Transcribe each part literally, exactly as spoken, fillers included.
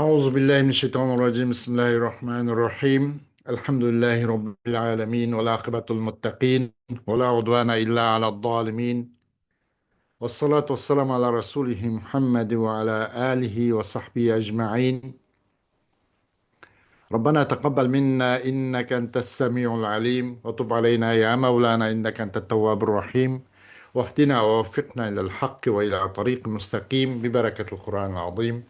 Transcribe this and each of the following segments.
أعوذ بالله من الشيطان الرجيم. بسم الله الرحمن الرحيم. الحمد لله رب العالمين، والعاقبة للمتقين، ولا عدوان إلا على الظالمين، والصلاة والسلام على رسوله محمد وعلى آله وصحبه أجمعين. ربنا تقبل منا إنك أنت السميع العليم، وتب علينا يا مولانا إنك أنت التواب الرحيم، واهدنا ووفقنا إلى الحق وإلى طريق مستقيم ببركة القرآن العظيم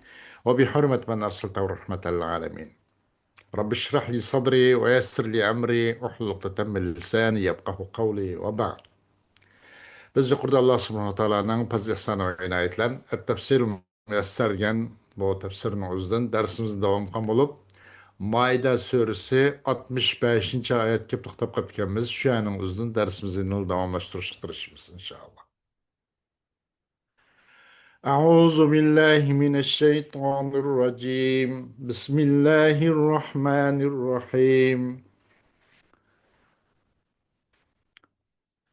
وبحرمة من أرسلته رحمة للعالمين. رب اشرح لي صدري ويسر لي أمري واحلل عقدة من لساني يفقهوا قولي وبعد. بىز يۇقىرىدا ئاللا سۇبھانەھۇ ۋە تائالانىڭ پەزلى ئىھسانى ۋە ئىنايىتى بىلەن ئەت-تەپسىرۇل مۇيەسسەر دېگەن بۇ تەپسىرنىڭ ئۆزىدىن دەرسىمىزنى داۋام قىلغان بولۇپ، مائىدە سۈرىسى ئاتمىش بەشىنچى ئايەتكە توختاپ قاپتىكەنمىز. شۇ ئايەتنىڭ ئۆزىدىن دەرسىمىزنى يەنىلا داۋاملاشتۇرۇشقا تىرىشىمىز، ئىنشائاللا. أعوذ بالله من الشيطان الرجيم. بسم الله الرحمن الرحيم.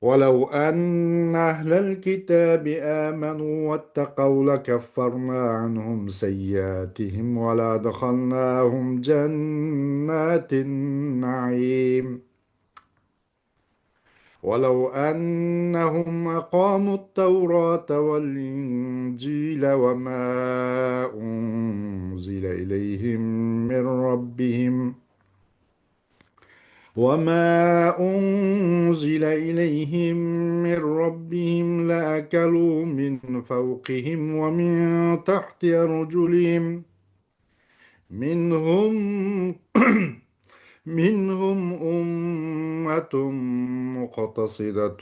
ولو أن أهل الكتاب آمنوا واتقوا لكفرنا عنهم سيئاتهم ولأدخلناهم جنات النعيم. ولو أنهم أقاموا التوراة والإنجيل وما أنزل إليهم من ربهم وما أنزل إليهم من ربهم لأكلوا من فوقهم ومن تحت أرجلهم منهم منهم أمة مقتصدة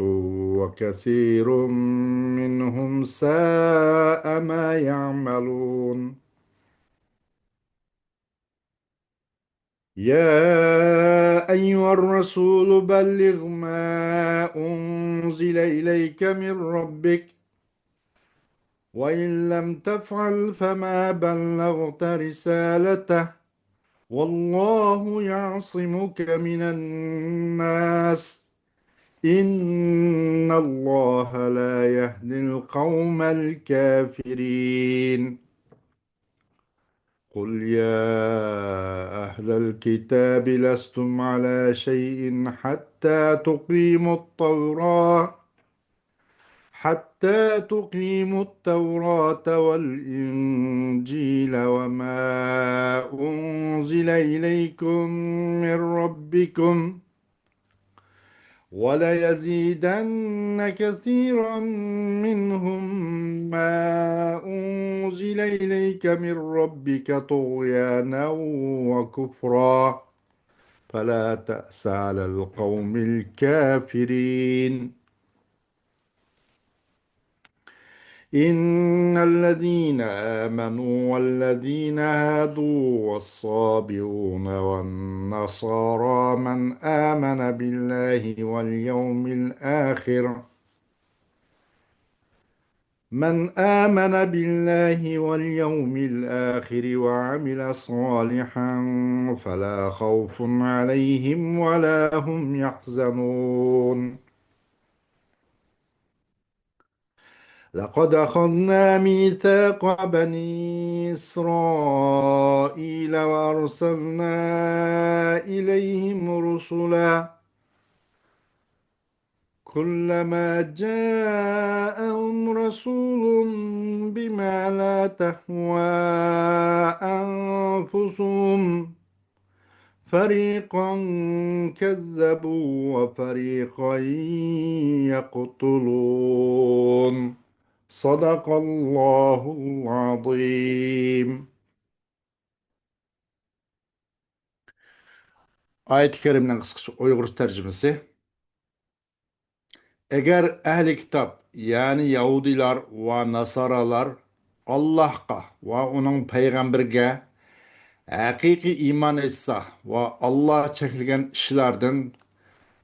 وكثير منهم ساء ما يعملون. يا أيها الرسول بلغ ما أنزل إليك من ربك وإن لم تفعل فما بلغت رسالته والله يعصمك من الناس إن الله لا يهدي القوم الكافرين. قل يا أهل الكتاب لستم على شيء حتى تقيموا التوراة حتى تقيموا التوراة والإنجيل وما أنزل إليكم من ربكم وليزيدن كثيرا منهم ما أنزل إليك من ربك طغيانا وكفرا فلا تأس على القوم الكافرين. إن الذين آمنوا والذين هادوا والصابئون والنصارى من آمن بالله واليوم الآخر من آمن بالله واليوم الآخر وعمل صالحا فلا خوف عليهم ولا هم يحزنون. لقد أخذنا ميثاق بني إسرائيل وأرسلنا إليهم رسلا كلما جاءهم رسول بما لا تهوى أنفسهم فريقا كذبوا وفريقا يقتلون. صدق الله العظيم. ئايەتى كەرىمىنىڭ قىسقىچە ئۇيغۇرچە تەرجىمىسى. ئەگەر ئەھلى كىتاب، يەنى يەھۇدىيلار ۋە ناسارالار ئاللاھقا ۋە ئۇنىڭ پەيغەمبىرىگە ھەقىقىي ئىمان ئېيتسا ۋە ئاللا چەكلىگەن ئىشلاردىن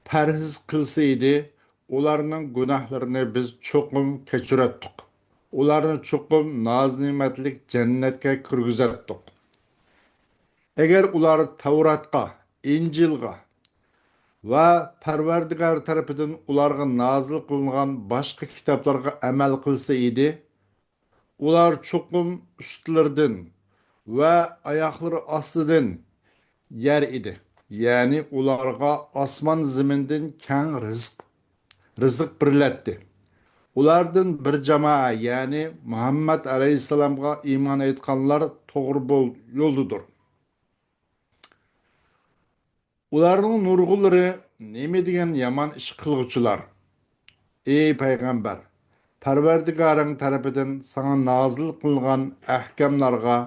پەرھىز قىلسا ئىدى، ئۇلارنىڭ گۇناھلىرىنى بىز چوقۇم كەچۈرەتتۇق. ئۇلارنى چوقۇم ناز-نېمەتلىك جەننەتكە كىرگۈزەتتۇق. ئەگەر ئۇلار تەۋراتقا، ئىنجىلغا ۋە پەرۋەردىگار تەرىپىدىن ئۇلارغا نازىل قىلىنغان باشقا كىتابلارغا ئەمەل قىلسا ئىدى، ئۇلار چوقۇم ئۈستلىرىدىن ۋە ئاياقلىرى ئاستىدىن يەر ئىدى. يەنى ئۇلارغا ئاسمان زېمىندىن كەڭ رىزىق، رىزىق بېرىلەتتى. ئۇلاردىن بىر جامائە، يەنى مۇھەممەد ئەلەيھىسسالامغا ئىمان ئېيتقانلار توغرا بول-، يولدىدۇر. ئۇلارنىڭ نۇرغۇنلىرى نېمە دېگەن يامان ئىش قىلغۇچىلار! ئى پەيغەمبەر، پەرۋەردىگارىڭ تەرىپىدىن ساڭا نازىل قىلىنغان ئەھكاملارغا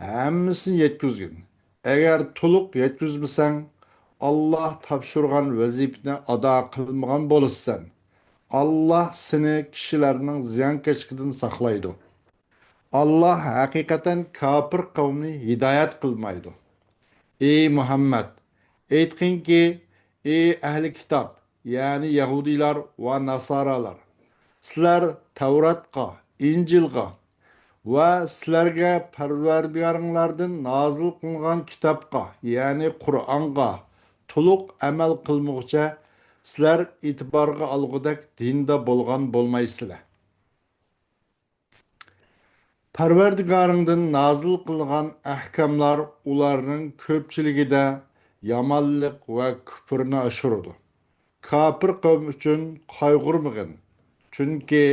ھەممىسىنى يەتكۈزگىن. ئەگەر تولۇق يەتكۈزمىسەڭ، ئاللاھ تاپشۇرغان ۋەزىپىنى ئادا قىلمىغان بولىسەن. ئاللاھ سېنى كىشىلەرنىڭ زىيانكەشلىكىدىن ساقلايدۇ. ئاللاھ ھەقىقەتەن كاپىر قەۋمنى ھىدايەت قىلمايدۇ. ئى مۇھەممەد، ئېيتقىنكى، ئى ئەھلى كىتاب، يەنى يەھۇدىيلار ۋە ناسارالار، سىلەر تەۋراتقا، ئىنجىلغا ۋە سىلەرگە پەرۋەردىگارىڭلاردىن نازىل قىلىنغان كىتابقا، يەنى قۇرئانغا تولۇق ئەمەل قىلمىغۇچە، سىلەر ئېتىبارغا ئالغۇدەك دىندا بولغان بولمايسىلەر. پەرۋەردىگارىڭدىن نازىل قىلغان ئەھكاملار ئۇلارنىڭ كۆپچىلىكىدە يامانلىق ۋە كۈپۈرنى ئاشۇرىدۇ. كاپىر قەۋم ئۈچۈن قايغۇرمىغىن، چۈنكى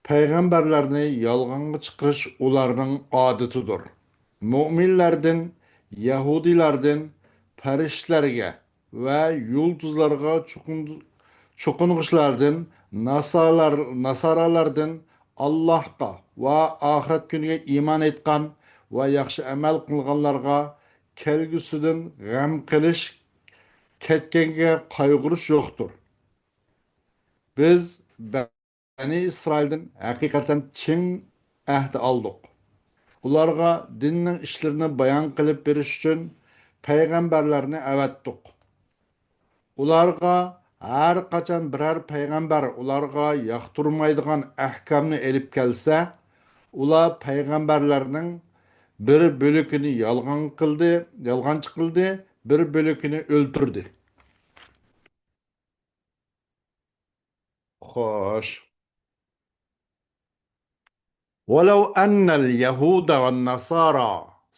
پەيغەمبەرلەرنى يالغانغا چىقىرىش ئۇلارنىڭ ئادىتىدۇر. مۆمىنلەردىن، يەھۇدىيلاردىن، پەرىشتىلەرگە ۋە يۇلتۇزلارغا چوقۇن-، چوقۇنغۇچىلاردىن، ناسالار-، ناسارالاردىن، ئاللاھقا ۋە ئاخىرەت كۈنىگە ئىمان ئېيتقان ۋە ياخشى ئەمەل قىلغانلارغا كەلگۈسىدىن غەم قىلىش، كەتكەنگە قايغۇرۇش يوقتۇر. بىز بەنى ئىسرائىلدىن ھەقىقەتەن چىڭ ئەھدى ئالدۇق. ئۇلارغا دىننىڭ ئىشلىرىنى بايان قىلىپ بېرىش ئۈچۈن پەيغەمبەرلەرنى ئەۋەتتۇق. ئۇلارغا ھەر قاچان بىرەر پەيغەمبەر ئۇلارغا ياقتۇرمايدىغان ئەھكامنى ئېلىپ كەلسە، ئۇلار پەيغەمبەرلەرنىڭ بىر بۆلىكىنى يالغان قىلدى، يالغانچى قىلدى، بىر بۆلىكىنى ئۆلتۈردى. خوش. ولو أن اليهود والنصارى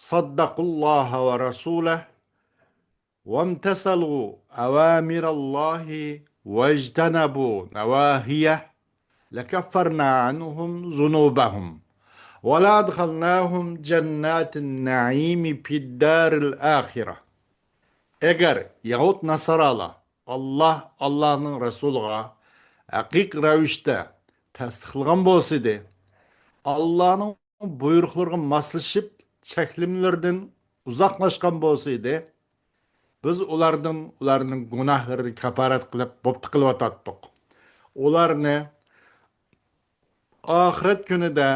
صدقوا الله ورسوله وامتثلوا أوامر الله واجتنبوا نواهيه لكفرنا عنهم ذنوبهم ولأدخلناهم جنات النعيم في الدار الآخرة. ئەگەر يەھۇد ناسارالار ئاللاھ، ئاللاھنىڭ رەسۇلىغا ھەقىقىي رەۋىشتە تەستىقلىغان بولسىدى، ئاللاھنىڭ بۇيرۇقلىرىغا ماسلىشىپ، چەكلىمىلىرىدىن ئۇزاقلاشقان بولسىدى، بىز ئۇلاردىن ئۇلارنىڭ گۇناھلىرىنى كاپارەت قىلىپ، بوپتا قىلىۋاتاتتۇق. ئۇلارنى ئاخىرەت كۈنىدە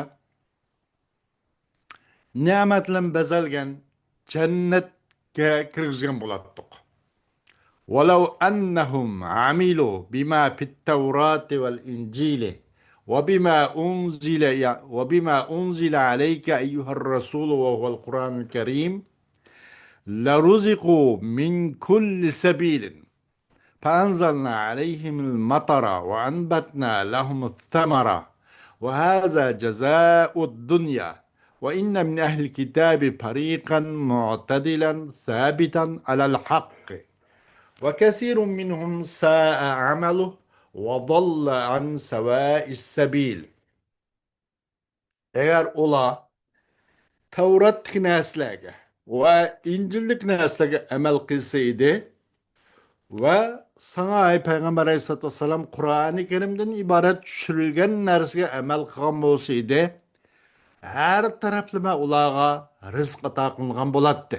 نېمەتلەر بىلەن بېزەلگەن جەننەتكە كىرگۈزگەن بولاتتۇق. ولو أنهم عملوا بما في التوراة والإنجيل وبما أنزل، وبما أنزل عليك أيها الرسول وهو القرآن الكريم لرزقوا من كل سبيل فأنزلنا عليهم المطر وأنبتنا لهم الثمر وهذا جزاء الدنيا وإن من أهل الكتاب فريقا معتدلا ثابتا على الحق وكثير منهم ساء عمله وضل عن سواء السبيل. ئەگەر ئۇلار تەۋراتتىكى نەرسىلەرگە ۋە ئىنجىلدىكى نەرسىلەرگە ئەمەل قىلسا ئىدى ۋە ساڭا، ئەي پەيغەمبەر ئەلەيھىسسالاتۇ ۋەسسالام، قۇرئانى كەرىمدىن ئىبارەت چۈشۈرۈلگەن نەرسىگە ئەمەل قىلغان بولسا ئىدى، ھەر تەرەپلىمە ئۇلارغا رىزىق ئاتا قىلىنغان بولاتتى.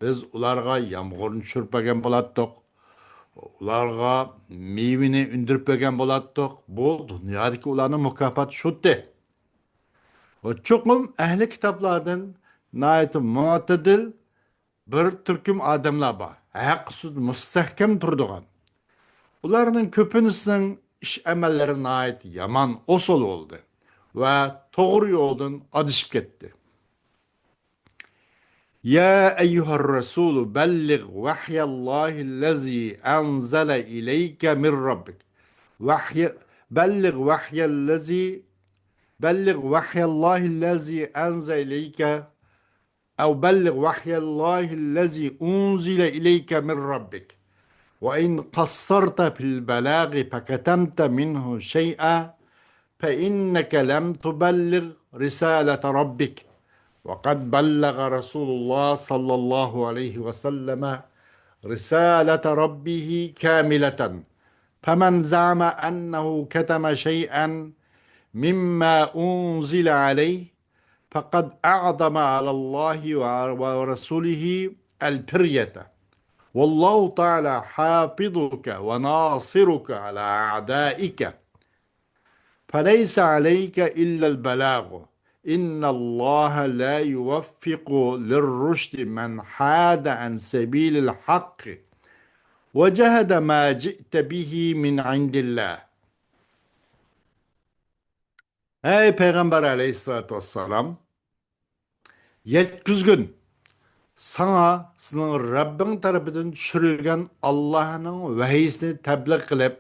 بىز ئۇلارغا يامغۇرنى چۈشۈرۈپ بەرگەن بولاتتۇق. ئۇلارغا مېۋىنى ئۈندۈرۈپ بەرگەن بولاتتۇق. بۇ دۇنيادىكى ئۇلارنىڭ مۇكاپاتى شۇتتى. ۋە چوقۇم ئەھلى كىتابلاردىن ناھايىتى مۆتەدىل بىر تۈركۈم ئادەملەر بار. ھەق ئۈستىدە مۇستەھكەم تۇرىدىغان. ئۇلارنىڭ كۆپىنچىسىنىڭ ئىش-ئەمەللىرى ناھايىتى يامان، ئوسال بولدى ۋە توغرا يولدىن ئادىشىپ كەتتى. يا أيها الرسول بلغ وحي الله الذي أنزل إليك من ربك. وحي، بلغ وحي الذي، بلغ وحي الله الذي أنزل إليك أو بلغ وحي الله الذي أنزل إليك من ربك، وإن قصرت في البلاغ فكتمت منه شيئا، فإنك لم تبلغ رسالة ربك، وقد بلغ رسول الله صلى الله عليه وسلم رسالة ربه كاملة، فمن زعم أنه كتم شيئا مما أنزل عليه فقد أعظم على الله ورسوله الفرية، والله تعالى حافظك وناصرك على أعدائك، فليس عليك إلا البلاغ، إن الله لا يوفق للرشد من حاد عن سبيل الحق وجحد ما جئت به من عند الله. ئەي پەيغەمبەر ئەلەيھىسسالاتۇ ۋەسسالام، يەتكۈزگىن، ساڭا سېنىڭ رەببىڭ تەرىپىدىن چۈشۈرۈلگەن ئاللاھنىڭ ۋەھىيسىنى تەبلىغ قىلىپ،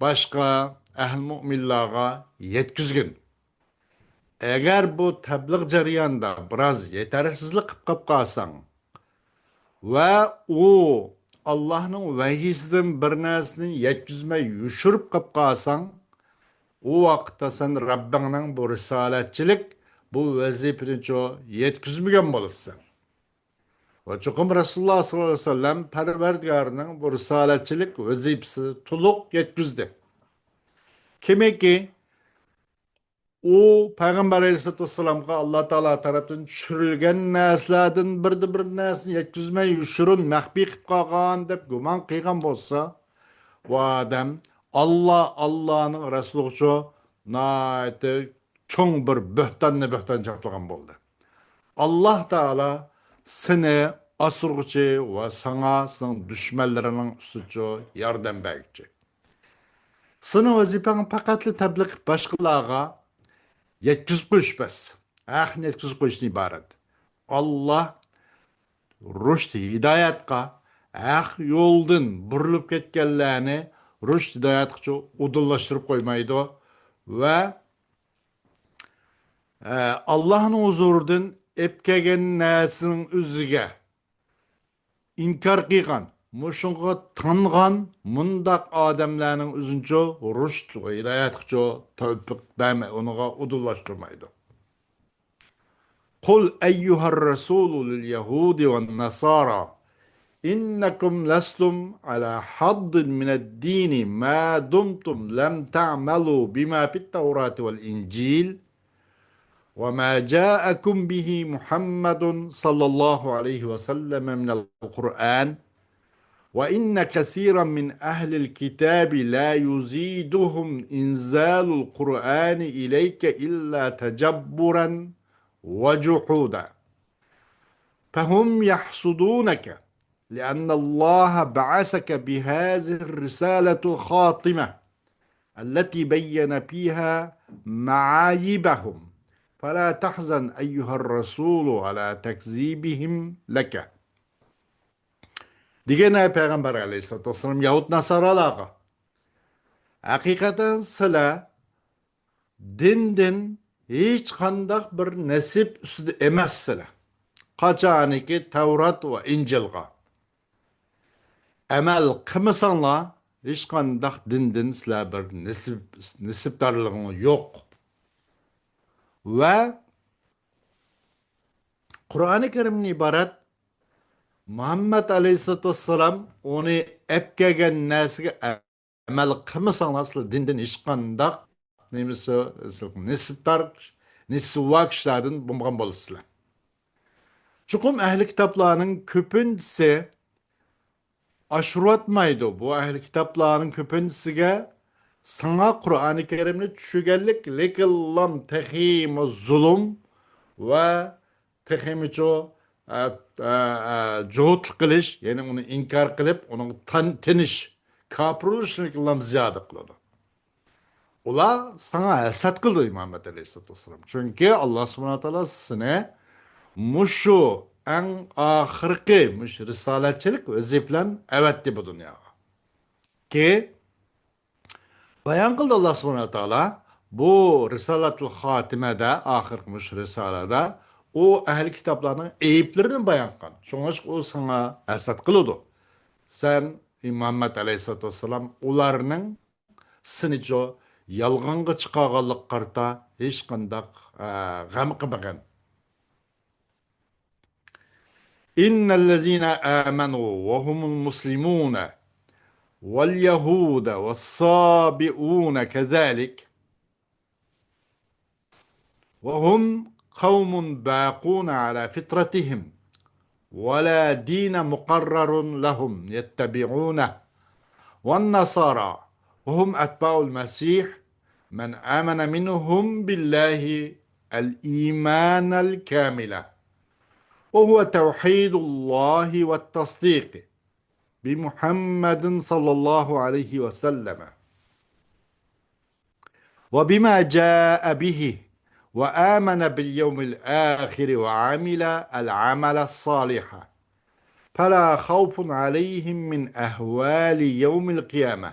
باشقا ئەھلى مۇئمىنلارغا يەتكۈزگىن. ئەگەر بۇ تەبلىغ جەريانىدا بىراز يېتەرسىزلىك قىلىپ قاپ قالساڭ، ۋە ئۇ ئاللاھنىڭ ۋەھىيسىدىن بىر نەرسىنى يەتكۈزمەي يوشۇرۇپ قاپ قالساڭ، ئۇ ۋاقىتتا سەن رەببىڭنىڭ بۇ رىسالەتچىلىك، بۇ ۋەزىپىنىچۇ يەتكۈزمىگەن بولىسەن. ۋە چوقۇم رەسۇلۇللاھ سەللەللاھۇ ئەلەيھى ۋەسەللەم پەرۋەردىگارىنىڭ بۇ رىسالەتچىلىك ۋەزىپىسىنى تولۇق يەتكۈزدى. كىمكى ئۇ پەيغەمبەر ئەلەيھىسسالاتۇ ۋەسسالامغا ئاللا تائالا تەرەپتىن چۈشۈرۈلگەن نەرسىلەردىن بىردە بىر نەرسىنى يەتكۈزمەي يوشۇرۇن مەخپىي قىلىپ قالغان دەپ گۇمان قىلغان بولسا، ئۇ ئادەم ئاللا، ئاللانىڭ رەسۇلىغىچۇ ناھايىتى چوڭ بىر بۆھتاننى بۆھتان چاپلىغان بولدى. ئاللا تائالا سېنى ئاسرىغۇچى ۋە ساڭا سېنىڭ دۈشمەنلىرىڭنىڭ ئۈستىچۇ ياردەم بەرگۈچى. سېنىڭ ۋەزىپەڭ پەقەتلا تەبلىغ قىلىپ باشقىلارغا يەتكۈزۈپ قويۇش بەس. ھەقنى يەتكۈزۈپ قويۇشتىن ئىبارەت. ئاللا رۇشد ھىدايەتقا، ھەق يولدىن بۇرۇلۇپ كەتكەنلەرنى رۇشد ھىدايەتقىچۇ ئۇدۇللاشتۇرۇپ قويمايدۇ ۋە ئە، ئاللاھنىڭ ھۇزۇرىدىن ئېپ كەلگەن نەرسىنىڭ ئۆزىگە ئىنكار قىلغان، مۇشۇڭغا تانغان مۇنداق ئادەملەرنىڭ ئۆزىنىچۇ رۇشد ۋە ھىدايەتكىچۇ تەۋپىق بەرمەي، ئۇنىڭغا ئۇدۇللاشتۇرمايدۇ. قل أيها الرسول لليهود والنصارى إنكم لستم على حظ من الدين ما دمتم لم تعملوا بما في التوراة والإنجيل وما جاءكم به محمد صلى الله عليه وسلم من القرآن وإن كثيرا من أهل الكتاب لا يزيدهم إنزال القرآن إليك إلا تجبرا وجحودا فهم يحسدونك لأن الله بعثك بهذه الرسالة الخاتمة التي بين فيها معايبهم فلا تحزن أيها الرسول على تكذيبهم لك. دېگەن ئەي پەيغەمبەر ئەلەيھىسسالاتۇ ۋەسسالام يەھۇد ناسارالارغا، ھەقىقەتەن سىلەر دىندىن ھېچقانداق بىر نېسىپ ئۈستىدە ئەمەسسىلەر. قاچانكى تەۋرات ۋە ئىنجىلغا ئەمەل قىلمىساڭلار، ھېچقانداق دىندىن سىلەر بىر نېسىپ، نېسىپدارلىقىڭلار يوق. ۋە قۇرئانى كەرىمدىن ئىبارەت مۇھەممەد ئەلەيھىسسالاتۇ ۋەسسالام ئۇنى ئەپ كەلگەن نەرسىگە ئەمەل قىلمىساڭلار، سىلەر دىندىن ھېچقانداق نېمىسى، نېسىپدار، نېسىۋا كىشىلەردىن بولمىغان بولىسىلەر. چوقۇم ئەھلى كىتابلارنىڭ كۆپىنچىسى ئاشۇرۇۋاتمايدۇ. بۇ ئەھلى كىتابلارنىڭ كۆپىنچىسىگە ساڭا قۇرئانى كەرىمنى چۈشۈرگەنلىك، لېكىنلا تېخىمۇ زۇلۇم ۋە تېخىمۇچۇ، ئە، ئە، ئە، جۇھۇتلۇق قىلىش، يەنى ئۇنى ئىنكار قىلىپ، ئۇنىڭغا تان-، تىنىش، كاپىر بولۇشنى زىيادە قىلىدۇ. ئۇلار ساڭا ھەسەت قىلىدۇ، ئىمامەت ئەلەيھىسسالاتۇ ۋەسسالام. چۈنكى ئاللا سۇبھانەھۇ ۋە تائالا سېنى مۇشۇ ئەڭ ئاخىرقى، مۇشۇ رىسالەتچىلىك ۋەزىپە بىلەن ئەۋەتتى بۇ دۇنياغا. كى بايان قىلدى ئاللا سۇبھانەھۇ ۋە تائالا، بۇ رىسالەتۇل خاتىمەدە، ئاخىرقى مۇشۇ رىسالەدە ئۇ ئەھلى كىتابلارنىڭ ئەيىبلىرىنى بايان قىلغان. شۇڭلاشقا ئۇ ساڭا ھەسەت قىلىدۇ. سەن، ئى مۇھەممەد ئەلەيھىسسالاتۇ ۋەسسالام، ئۇلارنىڭ سېنىچۇ يالغانغا چىقارغانلىققا قارىتا ھېچقانداق، ئە، غەم قىلمىغىن. إن الذين آمنوا وهم مسلمون واليهود والصابئون كذلك وهم قوم باقون على فطرتهم ولا دين مقرر لهم يتبعونه والنصارى وهم أتباع المسيح من آمن منهم بالله الإيمان الكامل وهو توحيد الله والتصديق بمحمد صلى الله عليه وسلم وبما جاء به وآمن باليوم الآخر وعمل العمل الصالح فلا خوف عليهم من أهوال يوم القيامة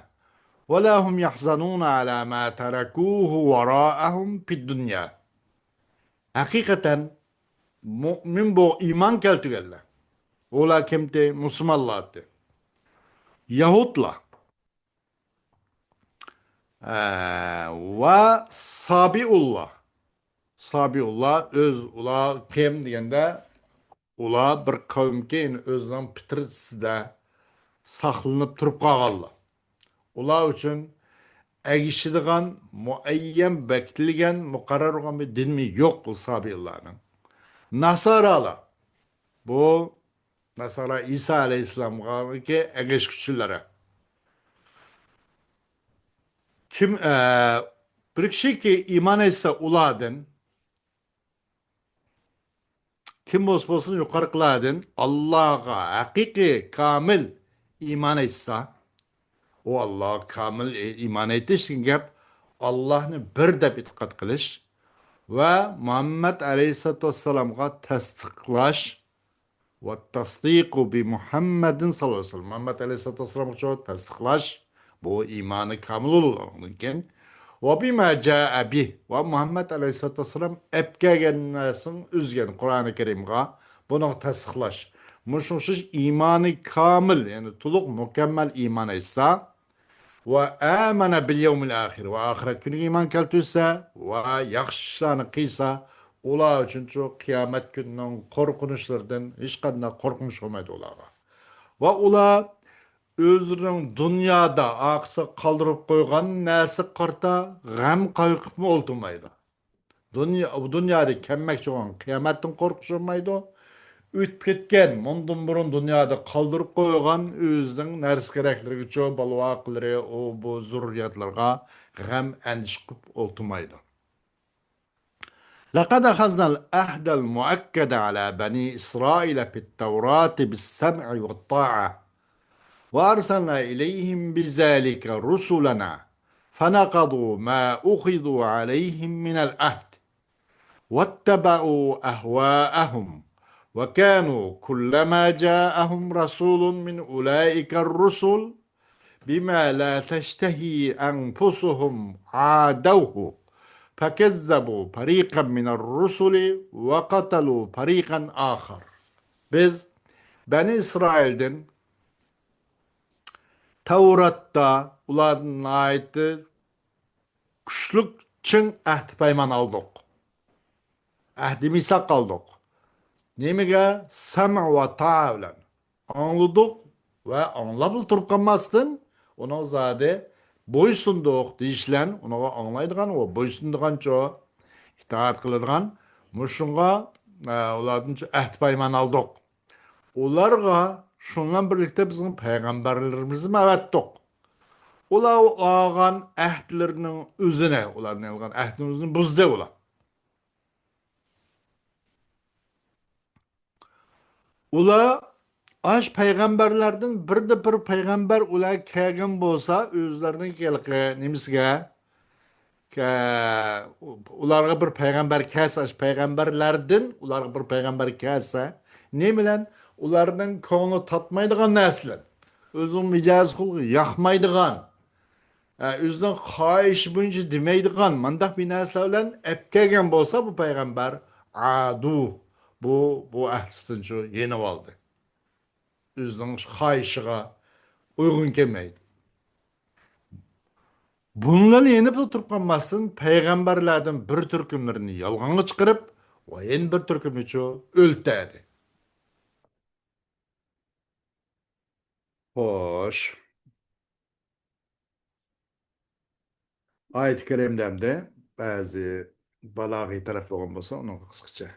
ولا هم يحزنون على ما تركوه وراءهم في الدنيا. ھەقىقەتەن مۇئمىن بو ئىمان كەلتۈرگەنلەر. ئۇلار كىمتى؟ مۇسۇلمانلاردى. يەھۇدلار. ئە، ۋە سابىئۇللا. سابىئۇللا ئۆز، ئۇلار كىم دېگەندە، ئۇلار بىر قەۋمكى، يەنى ئۆزىنىڭ پىترىتىدە ساقلىنىپ تۇرۇپ قالغانلار. ئۇلار ئۈچۈن ئەگىشىدىغان، مۇئەييەن بېكىتىلگەن، مۇقەررەر بولغان بىر دىنى يوق بۇ سابىئۇللانىڭ. ناسارالار. بۇ ناسارا ئىسا ئەلەيھىسسالامغىكى ئەگەشكۈچىلىرى. كىم، ئە، بىر كىشىكى ئىمان ئېيتسا ئۇلاردىن، كىم بولسا بولسۇن يۇقىرىقىلاردىن ئاللاغا ھەقىقىي كامىل ئىمان ئېيتسا، ئۇ ئاللاغا كامىل ئى-، ئىمان ئېيتىش دېگەن گەپ ئاللاھنى بىر دەپ ئېتىقاد قىلىش ۋە مۇھەممەد ئەلەيھىسسالاتۇ ۋەسسالامغا تەستىقلاش، والتصديق بمحمد صلى الله عليه وسلم. مۇھەممەد ئەلەيھىسسالاتۇ ۋەسسالامغا چوڭ تەستىقلاش، بۇ ئىمانى كامىل بولىدۇ ئۇنىڭدىن كېيىن. وبما جاء به، ۋە مۇھەممەد ئەلەيھىسسالاتۇ ۋەسسالام ئەپكەلگەن نەرسىنى ئۆزگەن قۇرئانى كەرىمغا، بۇنىڭغا تەستىقلاش. مۇشۇ ئوخشاش ئىمانى كامىل، يەنى تولۇق مۇكەممەل ئىمان ئېيتسا، ۋە ئامەنە بىل يەۋمىل ئاخىر، ۋە ئاخىرەت كۈنىگە ئىمان كەلتۈرسە ۋە ياخشى ئىشلارنى قىلسا، ئۇلار ئۈچۈنچۇ قىيامەت كۈنىنىڭ قورقۇنچلىرىدىن ھېچقانداق قورقۇنچ بولمايدۇ ئۇلارغا. ۋە ئۇلار ئۆزلىرىنىڭ دۇنيادا ئارقىسىغا قالدۇرۇپ قويغان نەرسىگە قارىتا غەم قايغۇرۇپمۇ ئولتۇرمايدۇ. دۇنيا، بۇ دۇنيادا كەلمەكچى بولغان قىيامەتتىن قورقۇش بولمايدۇ. ئۆتۈپ كەتكەن، مۇندىن بۇرۇن دۇنيادا قالدۇرۇپ قويغان ئۆزىنىڭ نەرسە-كېرەكلىرىگىچۇ، بالا-ۋاقىلىرى، ئۇ، بۇ زۇررىيەتلىرىگە غەم-ئەندىشە قىلىپ ئولتۇرمايدۇ. لقد أخذنا العهد المؤكد على بني إسرائيل في التوراة بالسمع والطاعة. وأرسلنا إليهم بذلك رسلنا فنقضوا ما أخذوا عليهم من العهد واتبعوا أهواءهم وكانوا كلما جاءهم رسول من أولئك الرسل بما لا تشتهي أنفسهم عادوه فكذبوا فريقا من الرسل وقتلوا فريقا آخر. بىز بەنى ئىسرائىلدىن تەۋراتتا ئۇلاردىن ناھايىتى كۈچلۈك چىڭ ئەھدى پەيمان ئالدۇق. ئەھدى مىساق ئالدۇق. نېمىگە؟ سەمع ۋە تائا بىلەن. ئاڭلىدۇق ۋە ئاڭلاپلا تۇرۇپ قالماستىن، ئۇنىڭ زادى بويسۇندۇق دېيىش بىلەن، ئۇنىڭغا ئاڭلايدىغان ۋە بويسۇنىدىغانچۇ، ئىتائەت قىلىدىغان، مۇشۇنىڭغا، ئە، ئۇلاردىن ئەھدى پەيمان ئالدۇق. ئۇلارغا شۇنىڭ بىلەن بىرلىكتە بىزنىڭ پەيغەمبەرلىرىمىزنى ئەۋەتتۇق. ئۇلار ئالغان ئەھدىلىرىنىڭ ئۆزىنى، ئۇلاردىن ئالغان ئەھدىنىڭ ئۆزىنى بۇزدى ئۇلار. ئۇلار ئاش پەيغەمبەرلەردىن بىردە بىر پەيغەمبەر ئۇلار كەلگەن بولسا، ئۆزلىرىنىڭ ھېلىقى نېمىسىگە، كە-، ئۇلارغا بىر پەيغەمبەر كەلسە، ئاش پەيغەمبەرلەردىن ئۇلارغا بىر پەيغەمبەر كەلسە، نېمە بىلەن؟ ئۇلارنىڭ كۆڭلى تارتمايدىغان نەرسە بىلەن، ئۆزىنىڭ مىجەز خۇلقى ياقمايدىغان، ئە، ئۆزىنىڭ خاھىشى بويىچە دېمەيدىغان مانداق بىر نەرسىلەر بىلەن ئەپكەلگەن بولسا، بۇ پەيغەمبەر، ئادۇ، بۇ، بۇ ئەھدىسىدىنچۇ يېنىۋالدى. ئۆزىنىڭ خاھىشىغا ئۇيغۇن كەلمەيدۇ. بۇنىڭ بىلەن يېنىپلا تۇرۇپ قالماستىن، پەيغەمبەرلەردىن بىر تۈركۈملىرىنى يالغانغا چىقىرىپ، ۋە يەنە بىر تۈركۈمنىچۇ ئۆلتۈردى. خوش. ئايەت كەرىمدە ئەمدى بەزى بالاغىي تەرەپ بولغان بولسا، ئۇنىڭغا قىسقىچە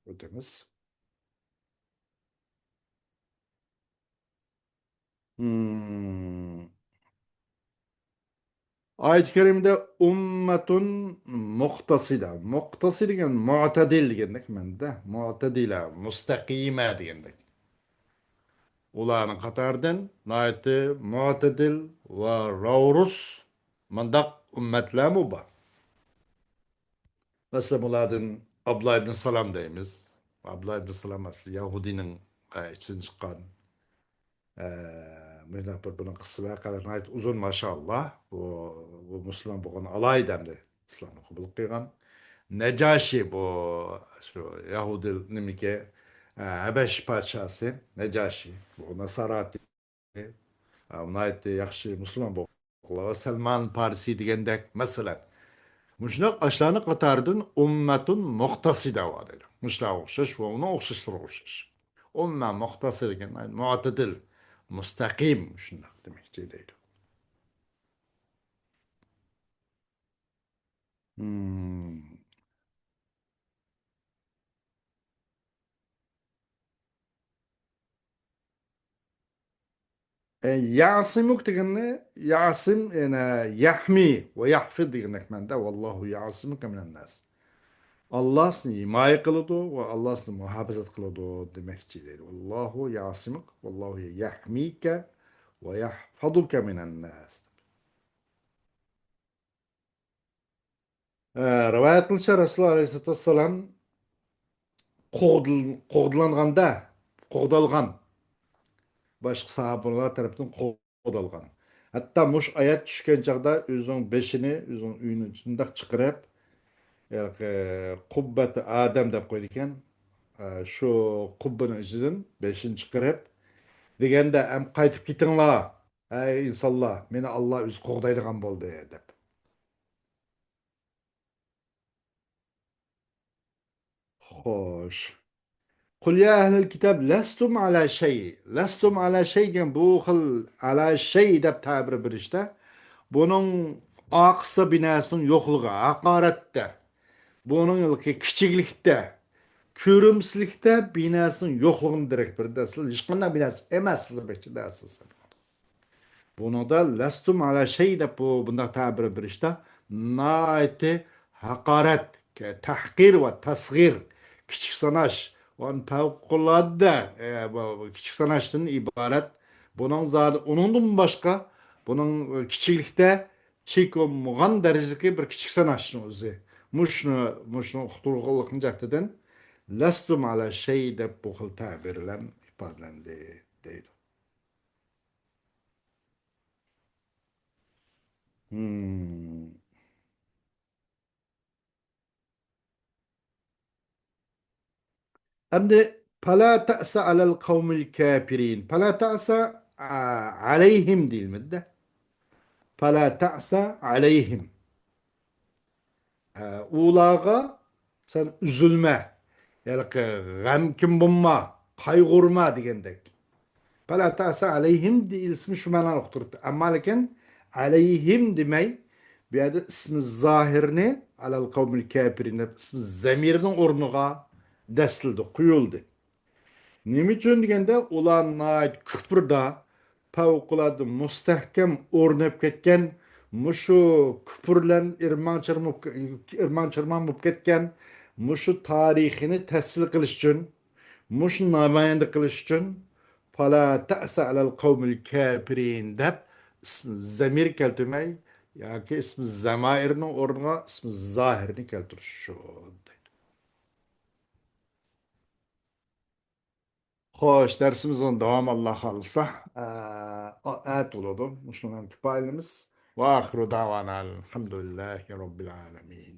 ئۆتىمىز. مم. ئايەت كەرىمدە ئۇممەتۇن مۇقتەسىدە. مۇقتەسىد دېگەن مۇئتەدىل دېگەندەك مەنىدە. مۇئتەدىلە، مۇستەقىمە دېگەندەك. ئۇلارنىڭ قاتارىدىن ناھايىتى مۇئتەدىل ۋە راۋرۇس مۇنداق ئۈممەتلەرمۇ بار. مەسىلەن، بۇلاردىن ئابدۇللا ئىبن سالام دەيمىز. ئابدۇللا ئىبن سالام ئەسلى يەھۇدىينىڭ، ئە، ئىچىدىن چىققان، ئە، مۇنداق بىر بۇنىڭ قىسسە ۋەقەلىرى ناھايىتى ئۇزۇن، ماشائاللا. بۇ، بۇ مۇسۇلمان بولغان ئالاھىدە ئەمدى ئىسلامنى قوبۇل قىلغان. نەجاشى بۇ، شۇ يەھۇدىي نېمىكى، ئە، ھەبەش پادىشاسى نەجاشى. بۇ ناسارا ئە، ناھايىتى ياخشى مۇسۇلمان بولغانلار، سەلمان پارسى دېگەندەك، مەسىلەن. مۇشۇنداق ئاشۇلارنىڭ قاتارىدىن ئۇممەتۇن مۇقتەسىدە بار دەيدۇ. مۇشۇلارغا ئوخشاش ۋە ئۇنىڭ ئوخشاشلىرىغا ئوخشاش. ئۇممە مۇقتەسىدە دېگەن مۇئتەدىل، مۇستەقىم، شۇنداق دېمەكچى دەيدۇ. مم. ئە، يەسىمۇك دېگەننى يەسىم، يەنە يەھمى ۋە يەھفىز دېگەندەك مەنىدە، ۋاللاھۇ يەسىمۇكە مىنەنناس. ئاللا سېنى ھىمايە قىلىدۇ ۋە ئاللا سېنى مۇھاپىزەت قىلىدۇ دېمەكچى دەيدۇ. ۋاللاھۇ يەسىمۇك، ۋاللاھۇ يەھمىكە ۋە يەھفەزۇكە مىنەنناس. ئە، رىۋايەت قىلىشىچە، رەسۇلۇللا ئەلەيھىسسالاتۇ ۋەسسالام قوغدىل-، قوغدىلانغاندا، قوغدالغان، باشقا ساھابىلار تەرىپىدىن قوغدالغان. ھەتتا مۇشۇ ئايەت چۈشكەن چاغدا ئۆزىنىڭ بېشىنى، ئۆزىنىڭ ئۆيىنى شۇنداق چىقىرىپ، ھېلىقى قۇببەتى ئادەم دەپ قويىدىكەن. ئە، شۇ قۇببىنىڭ ئىچىدىن بېشىنى چىقىرىپ، دېگەندە، ئەم قايتىپ كېتىڭلار، ئەي ئىنسانلار، مېنى ئاللا ئۆزى قوغدايدىغان بولدى، دەپ. خوش. قۇل يا ئەھلەل كىتاب لەستۇم ئەلا شەي. لەستۇم ئەلا شەي دېگەن بۇ خىل ئەلا شەي دەپ تەبىر بېرىشتە، بۇنىڭ ئارقىسىدا بىناسىنىڭ يوقلۇقى، ھاقارەتتە، بۇنىڭ كىچىكلىكتە، كۆرۈمسىزلىكتە بىناسىنىڭ يوقلۇقىنى دېرەك بېرىدۇ. ئەسلى ھېچقانداق بىناسى ئەمەس دېمەكچىدە ئەسلى. بۇنىڭدا لەستۇم ئەلا شەي دەپ بۇ، بۇنداق تەبىر بېرىشتە ناھايىتى ھاقارەت، تەھقىر ۋە تەسغىر، كىچىك ساناش، ۋە پەۋقۇلئاددە، ئە، بۇ، بۇ كىچىك ساناشتىن ئىبارەت. بۇنىڭ زادى ئۇنىڭدىن باشقا، بۇنىڭ كىچىكلىكتە چېكى بولمىغان دەرىجىدىكى بىر كىچىك ساناشنىڭ ئۆزى. مۇشۇنى، مۇشۇنى ئۇقتۇرغانلىقنىڭ جەھىتىدىن لەستۇم ئەلا شەي دەپ بۇ خىل تەبىرلەر ئىپادىلەندى، دەيدۇ. مم. ئەمدى پەلا تەسە ئەلەل قەۋمىل كەپىرىن. پەلا تەسە، ئە، ئەلەيھىم دېيىلمىدى-دە. پەلا تەسە ئەلەيھىم. ئە، ئۇلارغا سەن ئۈزۈلمە، يەنى غەمكىن بولما، قايغۇرما دېگەندەك. پەلا تەسە ئەلەيھىم دېيىلسىمۇ شۇ مەنانى ئۇقتۇرۇپتۇ. ئەمما لېكىن ئەلەيھىم دېمەي، بۇ يەردە ئىسمى زاھىرنى ئەلەل قەۋمىل كەپىرىن دەپ ئىسمى زەمىرنىڭ ئورنىغا دەسسىلىدى، قويۇلدى. نېمە ئۈچۈن دېگەندە، ئۇلار ناھايىتى كۇپردا، پەۋقۇلئاددە مۇستەھكەم ئورناپ كەتكەن، مۇشۇ كۇپۇر بىلەن ئىرمان چىرماپ، ئىرمان چىرمان بولۇپ كەتكەن، مۇشۇ تارىخىنى تەسۋىر قىلىش ئۈچۈن، مۇشۇنى نامايەندە قىلىش ئۈچۈن، پەلا تەسە ئەلەل قەۋمىل كەپىرىن دەپ ئىسمى زەمىر كەلتۈرمەي، ياكى ئىسمى زەمائىرنىڭ ئورنىغا ئىسمى زاھىرنى كەلتۈرۈش شۇ. خوش، دەرسىمىزنىڭ داۋامى، ئاللا خالىسا، ئە، ئەتە بولىدۇ. مۇشۇنىڭ بىلەن كۇپايىلىمىز. ۋە ئاخىرۇ داۋانا ئەلھەمدۇلىللاھى رەببىل ئالەمىن.